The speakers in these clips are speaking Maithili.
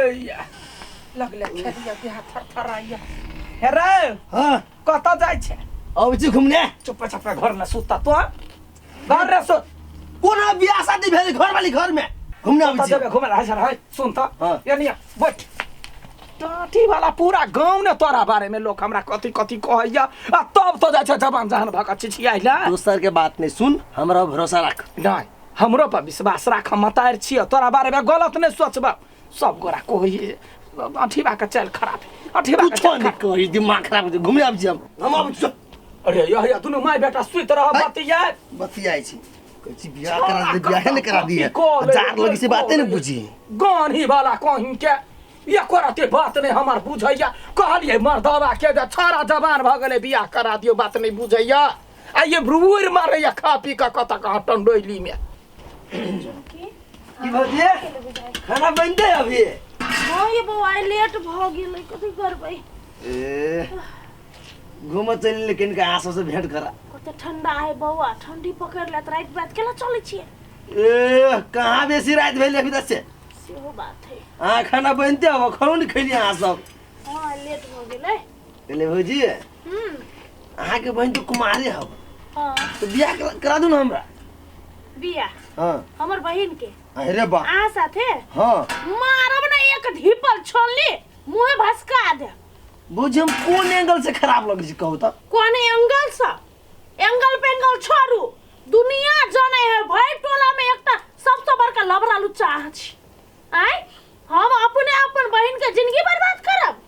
होइया लगले खेलिया देह थरथराइया। हे रे। हाँ। कतऽ जाइ छै? अबै छी घुमने। चुप चाप घर में सुता तो, घर रे सुत। कोना बियाह शादी भेल घर वाली घर में घुमने अबै कतऽ छी। जेबै घुमै लए? है सुन तऽ। हाँ। एनी आ, बैठ। टाटी वाला पूरा गाँव ने तोरा बारे में लोक हमरा कथी कथी कहैया आ तब तो जाइ छै जवान जहान भऽ कऽ छिछियाइ लए। दोसर के बात नहीं सुन, हमरा भरोसा राख। नहीं, हमरो पर विश्वास राख, हम मतार छियै, तोरा बारे में गलत नहीं सोचब। सब गोरा कहै अठीबा के चालि खराब है, अठीबा के कुछो चालि नहीं खराब। कही, दिमाग खराब हो जाए। घुमने आबै छी हम, हम आबै छी। अरे यह दुनू माय बेटा सुति रह। है। बतिया बतियाइ छी, कहै छी बियाह करा दे, बियाहे नहीं करा दिए। कॉल जार लगी से बाते नहीं बुझी। गानी वाला कहीं के एको रति बात नहीं हमर बुझैया। कहलियै मर्दवा के जे छाड़ा जवान भऽ गेलै, बियाह करा दियौ, बात नहीं बुझैया। आ ये ब्रुर मारैया खा पी कऽ कतऽ कहाँ टंडोली में। की भौजी, खाना बनते अभी? हाँ ये बौआ, आइ लेट भऽ गेलै, कथी करबै। ए घूमऽ चलि लेकिन अहाँ सबसँ भेंट करा। कते ठंडा है बौआ, ठंडी पकड़ लेत। राति बात केना चलै छियै? ए कहाँ बेसी राति भेल अभी तक से। सेहो बात है। अहाँ खाना बनते अब खानो नहीं खैलियै अहाँ सब। हाँ, लेट भऽ गेलै। कहले भौजी, अहाँके बहिन तो कुमारे हब। हाँ। तो बियाह करा दू ना हमरा। बियाह? हाँ। हमर बहिन के? अरे बा। अहाँ साथे? हाँ। मारब ना एक ढीपल छोड़ली, मुँह भसका दे। भौजी, हम कोन एंगल से खराब लगै छी कहू तऽ? कोन एंगल से? एंगल पेंगल छोड़ू, दुनिया जाने है भरि टोला में एकटा सबसे बड़का लबरा लुच्चा अहाँ छी। आय हम अपने अपन बहिन के जिंदगी बर्बाद करब?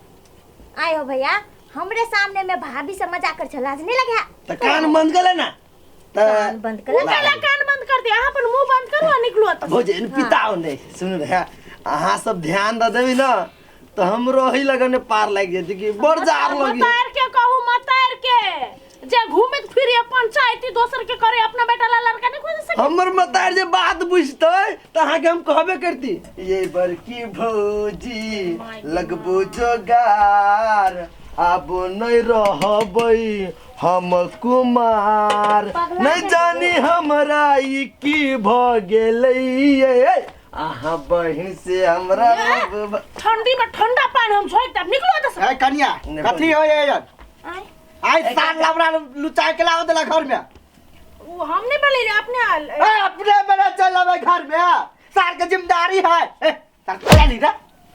आय हो भैया, हमरे सामने में भाभी से मजाक कर छे, लाज नहीं लगे? तऽ कान बंद कर ले ना तऽ। कान बंद कर ओ केला कान बंद कर दे? अहाँ अपन मुंह बंद करू आ निकलू एतऽ। भौजी, एहन पिताओ नहीं सुन रहे। अहाँ सब ध्यान दऽ देबै ना तऽ हमरो ओही लगन पार लागि जेतै कि बड़ जार लगी। मतार के कहू, मतार के जे घूमित फिरे पंचायती दोसर के करे, अपना बेटा ला लड़का नहीं खोज सके। हमर मतार जे बात बुझतै तऽ अहाँके हम कहबे करती। ये बड़की भौजी लगबो जोगार, आब नहीं रहबै हम कुमार। पगला नहीं गेल। जानी हमरा ई की भऽ गेलै, अहाँ बहिन से हमरा ठंडी में ठंडा पानी हम झोंक देब, निकलो एतऽ से। ए कनिया, नहि। कथी होय यार? आँय? आइ साल लबरा लुचा के लाओ देला घर में। वो हम नहीं बोले, अपने आल। ए अपने बना चल आवे घर में, साल के जिम्मेदारी है। ए साल के ली रे।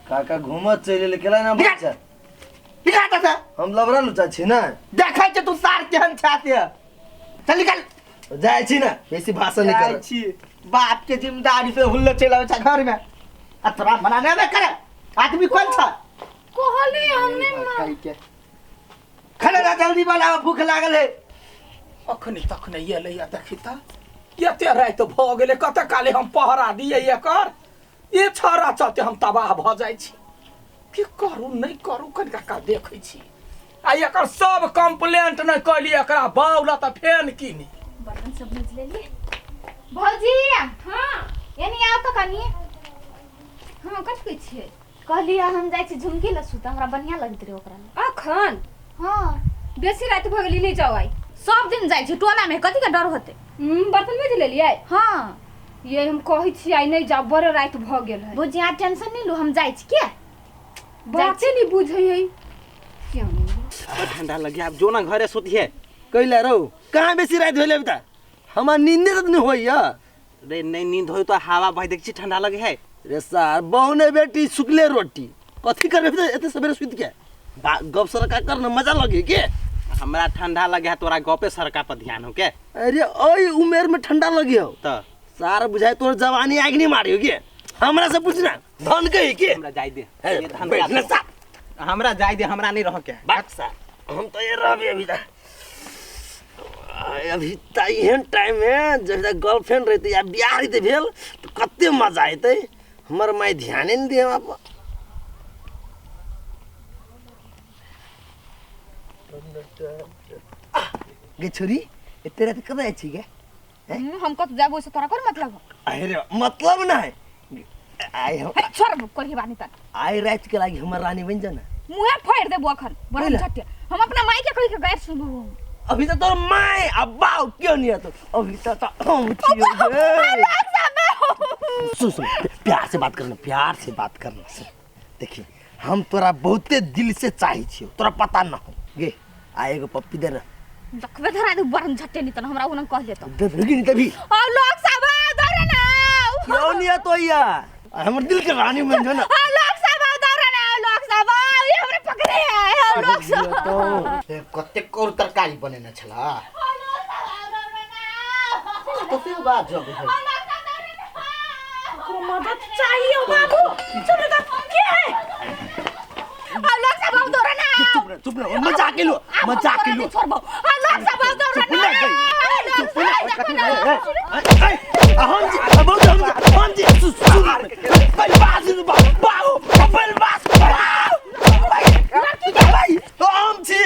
काका घूमत चलि एलै केला ना। निकाल। बच्चा निकाल त से। हम लबरा लुचा छी ना? देखै छै तू सार केहन छै से। चल निकाल। जाइ छी ना, बेसी भाषण नहीं जाइ कर। छी, बाप के जिम्मेदारी से हुल्लो चल आवे छै घर में आ तोरा मना नहीं करे। आदमी कौन छ? कहली हम नहीं मान। के खाना ना जल्दी बनाओ, भूख लागल है। अखनी तखने एलैया, देखी तऽ एते राति भऽ गेलै, कते काले हम पहरा दियै एकर। ई छौड़ा चलते हम तबाह भऽ जाइ छी। की करू नहि करू, कनिका का देखै छी आ एकर सब कंप्लेंट नहि कैली एकरा बाउला तऽ फेन की नहि। बर्तन सब भूज लेलिए भौजी। हाँ। यानी आओ तो कनी। हाँ, कथी कहै छियै? कहलियै हम जाइ छी झुमकी लग सुतऽ, हमरा बढ़िया लगैत रहै ओकरा लग। अखन? हाँ। बेसी राति भऽ गेली, नहि जाउ आइ। सब दिन जाइ छी टोला में, कथी के डर होतै? बर्तन माजि लेलियै? हाँ। ये हम कहै छी आइ नहि जाउ, बड़ राति भऽ गेल है। भौजी, अहाँ टेंशन नहि लू, हम जाइ छी। के बाते नहि बुझै है क्यों। बड़ ठंडा लग गया, अब जो ना घरे सुतिहे। कैला रौ, कहाँ बेसी राति भेलै अभी तक? हमरा नींदे तऽ नहीं होइया। रे नहीं नींद होई तो हवा बह देख छी, ठंडा लगे है। रे सार, बहुने बेटी सुखले रोटी कथी करबे फिर एते सवेरे सुति के? गप सरका कर न, मजा लगे के। हमरा ठंडा लगे है, तोरा गपे सरका पर ध्यान हो के। अरे ओई उमेर में ठंडा लगे हो तो सार बुझाए तोर जवानी आगि नहीं मारियो के। हमरा से पूछना धन के के। हमरा जाय दे। ए, ये धन बैठ ना का सार। हमरा जाय दे, हमरा नहीं रह के। बात सार, हम तो ये रहबे अभी तक। अभी त एहन टाइम है जब तक गर्लफ्रेंड रहते या बियाह रहते भेल तो कते मजा अयतै। हमर माय ध्याने नहीं दे हमरा पर। गे छोरी, एते रात कतऽ जाइ छी गे? हम कत जाबो से तोरा कोन मतलब? अरे मतलब ना है आइ हम। हे छोड़, कोई बात नहीं त। आइ रात के लागी हमर रानी बन जा ना। मुहे फाड़ देबो अखन बड़ कैला? छटे। हम अपना माई के कहि के गारि सुनबो। अभी तो तोर my आ बाप क्यों नहीं तो अभी तो हम छियो गे। सुन सुन, प्यार से बात करना, प्यार से बात करना। सुन, देखी हम तोरा बहुते दिल से चाहै छियौ, तोरा पता न हो गे। आ एगो पप्पी दे ना। देखबे धरा दे बरन झट्टे नहीं तन हमरा उनन कह लेतो। दे भेगी नहीं तभी। और लोग सब दौड़े ना। क्यों नहीं तो या हमर दिल के रानी बन जो ना। और लोग सब दौड़े ना, लोग सब ये हमरे पकड़े है लोग सब। कतेक और तरकारी बनेने छला कते बात जब है। ककरो मदद चाहिए बाबू। चलो त के है और लोग सब दौड़े ना। चुप रह चुप रह, मजाक के लो मजाक के लो। छोड़बो और लोग सब दौड़े ना। चुप ना हम जी अब हम जी सुन बलबास बाबू बलबास भाई तो हम छी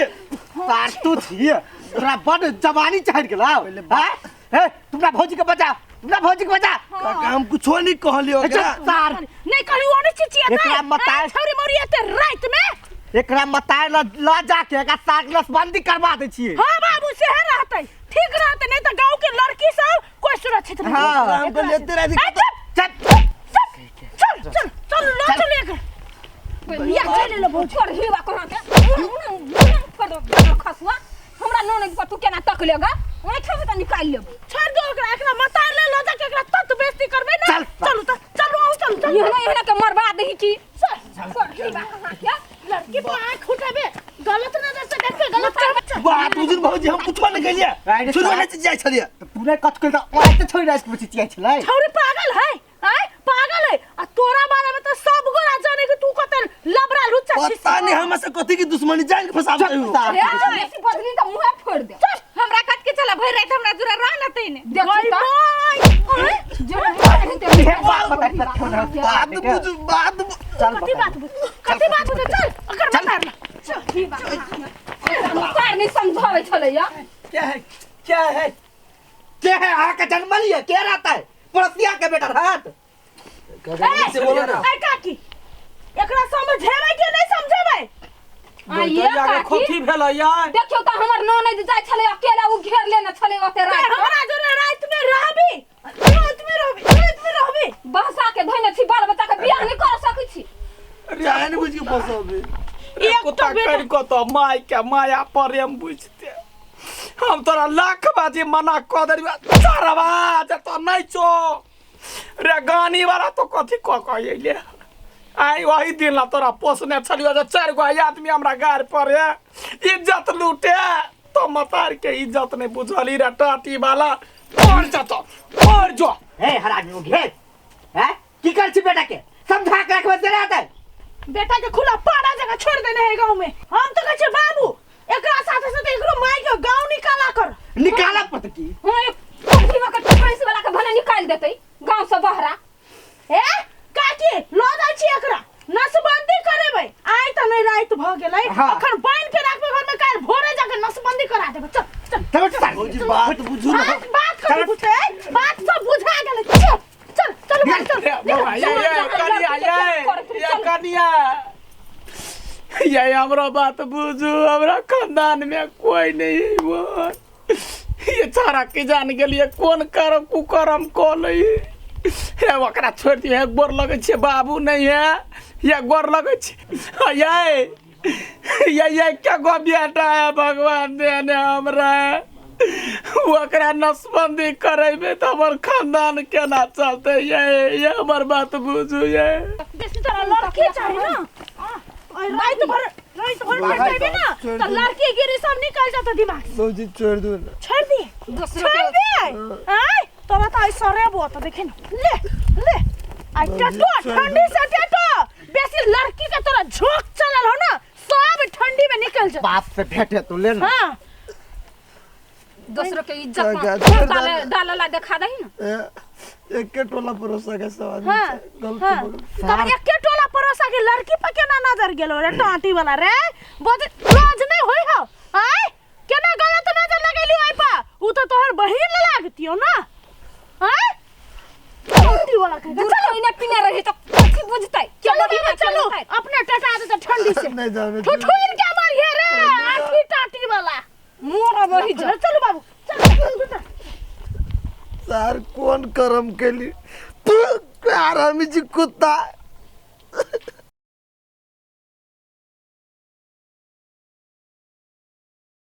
तार तू छी तोरा बड जवानी चढ़ गेल हां। हे तुमरा भौजी के बचा, तुमरा भौजी के बचा। काका हम कुछो नहीं कहलियो एकरा तार नहीं कहलियो ओने चिचिया एकरा मताय छौरी मौरी एते रात में एकरा मताय ल ल जाके एकरा साग नसबंदी करवा दे छिए। हां बाबू से रहतै ठीक रहतै, नहीं त गांव के लड़की सब कोई सुरक्षित नहीं। हां हम तो लेते रह। चल चल चल चल लो चल एक या चले लो भौजी छोड़ हेवा कहां के कर दो खसुआ हमरा ननद पर तू केना तक लेगा ओए खेबे त निकाल लेब। छोड़ दो एकरा, एकरा मतार ले लो जाके एकरा तत बेइज्जती करबे ना। चलू त चलू आओ चलू चलू। एहना एहना के मरवा दही की छोड़ हेवा कहां के लड़की पर आंख उठाबे गलत नजर से देखबे गलत करबे। बात बुझिन भौजी हम कुछो नहीं कहलिए, छोड़ो नहीं चिचियाइ छलिए। त तू नै कत कइल त ओए त छोड़ी रात के चिचियाइ छलै। छौरी पागल है आय पागल है। आ तोरा बारे में त सब गोरा जाने कि तू कत लबरा लुच्चा छी। पता नहीं हमरा से कथि की दुश्मनी जान के फसाब हो। बेसी बदली त मुंह फोड़ दे। हमरा कत के चला भर रात हमरा जुरा रह न तैने देखी त बात बुझ बात कथि बात बुझ कथि बात बुझ चल अकर मार ला चल तार नहीं समझावे छलै या। क्या है क्या है के है आ के जन्मली है के रहता है पड़ोसिया के बेटा रहत से बोलो ना। ए काकी एकरा समझेबै के नहीं समझेबै? आइए काकी खोथी भेलै यार। देखियो त हमर ननद जाय छलै अकेला उ घेर लेने छलै ओते रात। हमरा जोरे रात में रहबी रात में रहबी रात में रहबी। बहसा के धइने छी बाल बच्चा के बियाह नहीं कर सकै छी। जान बुझ के फसबे एक कुत्ता कर को तो my के माया प्रेम बुझते हम तोरा लाख बाजी मना क देबी चारवा जे तो नहीं छो रे गानी वाला तो कथी क क अइले आई वही दिन ला तोरा पोसने छलियो जे चार गो आदमी हमरा गार पर है इज्जत लूटे तो मतार के इज्जत नहीं बुझली रे टाटी वाला मर जा तो मर जो। हे हरामी घे हैं की कर छी बेटा के समझा के रखबे से रहतै। बेटा के खुला पाड़ा जगह छोड़ देने है गांव में। हम तो कहै छी बाबू एकरा साथे साथे एकरो माई के गांव निकाला कर निकाला पत की। हां एक पति के भैंस वाला के भने निकाल देतै गांव से बहरा। ए काकी लो जाइ छी एकरा नसबंदी करेबै आइ त नै रात भ गेलै अखन बान्हि के राखबै घर में काल भोरे जाके नसबंदी करा देबै। चल चल चल भौजी बात बुझू ना। बात कथी बुझतै बात सब बुझा गेलै। चल चल चल चल ये कनिया ये कनिया ये हमरा बात बुझू हमरा खानदान में कोई नहीं है वो ये छाड़ा के जान गेलिए कोन करम कुकरम क लई हे ओकरा छोड़ दिए गोर लगै छै बाबू नहीं है या गोर लगै छै ये ये क्या गो बेटा है भगवान देने हमरा ओकरा नसबंदी करेबे त हमर खानदान केना चलते ये हमर बात बुझू ये बेसी तोरा लड़की चाही ना रात भर पढ़ेबे ना त लड़की गिरी सब निकल जाता दिमाग से। भौजी छोड़ दो ना। छोड़ दे छोड़ दे आय तोरा त आई सरे बो त देखि न ले ले आई टटो ठंडी से टटो बेसी लड़की के तोरा झोंक चलल हो ना सब ठंडी में निकल जा। बाप से भेटे तो ले ना। हां दूसरों के इज्जत डाले डालला देखा दही ना। एक टोला परोसा के सब आदमी गलती बोल तब एक टोला परोसा के लड़की पर केना नजर गेलो रे टाटी वाला रे बज लाज नहीं होई हो आय केना गलत नजर लगेली ओइ पर उ त तोहर बहिन लागतियो ना आय टाटी वाला के दूर कोई पीने रही तो कथी बुझतै। चलो बाबा चलो अपने टटा दे ठंडी से नहीं जावे ठुठुर के मारिए रे आखी टाटी वाला मोरा बही जा। चलो बाबू चल सर कौन करम के लिए तू हरामी जी कुत्ता।